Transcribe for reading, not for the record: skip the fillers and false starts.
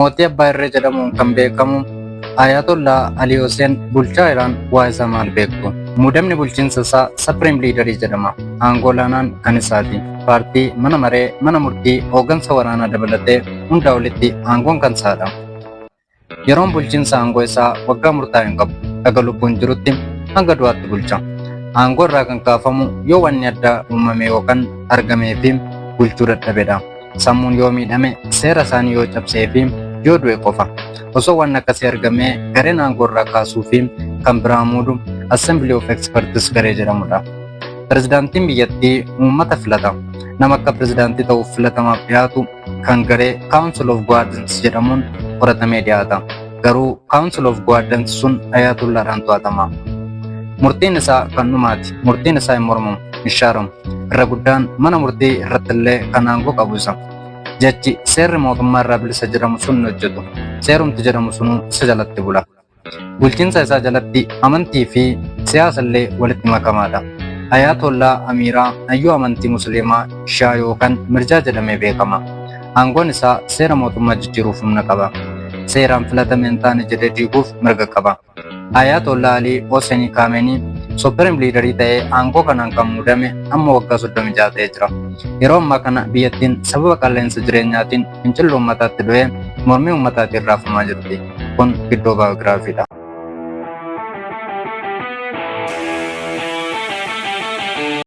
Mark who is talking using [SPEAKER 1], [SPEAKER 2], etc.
[SPEAKER 1] Mootii Abbaa Irree jedhamuun kan beekamu Ayatollah Ali Hossein bulchaa Iraan waa isaa maal beektu? Muudamni bulchiinsa isaa Supreme Leader jedhama. Aangoo olaanaan kan isaati. Paartii, mana maree, mana murtii, hooggansa waraanaa dabalatee hundaa olitti aangoon kan isaadha. Yeroon bulchiinsa aangoo isaa waggaa murtaa'e hin qabu. Haga lubbuun jirutti hanga du'aatti bulcha. Aangoo irraa kan kaafamu yoo wanni addaa uumame yookaan argamee fi bulchuu dadhabedha. Sammuun yoo miidhame, seera isaanii yoo cabsee fi yoo du'e qofa. Osoo waan akkasii argamee gareen aangoo irraa kaasuu fi kan biraa muudu Assembly of Experts garee jedhamudha. Pirezidaantiin biyyattii uummata filata. Nama akka pirezidaantii ta'uuf filatamaaf dhiyaatu kan garee Council of Guardians jedhamuun qoratamee dhiyaata. Garuu Council of Guardians sun Ayatollaadhaan to'atama. Murtiin isaa kan dhumaati. Murtiin isaa hin mormamu, hin shaaramu. Irra guddaan mana murtii irrattillee kan aangoo qabu isa. Jechi seerri mootummaa irraa bilisa jedhamu sun hin hojjetu. Seerumti jedhamu sunuu isa jalatti bula. Bulchiinsa isaa jalatti amantii fi siyaasa illee walitti makamaadha. Ayatollaa Amiiraa hayyuu amantii Musliimaa Shaa yookaan Mirjaa jedhamee beekama. Aangoon isaa seera mootummaa jijjiiruuf humna qaba. Seeraan filatame hin taane jedhee diiguuf mirga qaba. Ayatollah Ali Hosseini Khamenei Supreme Leader ta'ee aangoo kanaan kan muudame amma waggaa 36 ta'ee jira. Yeroo ammaa kana biyyattiin sababa qaala'insa jireenyaatiin fincilli uummataatti du'ee mormii uummataatiin raafamaa jirti. Kun giddoo baayogiraafiidha.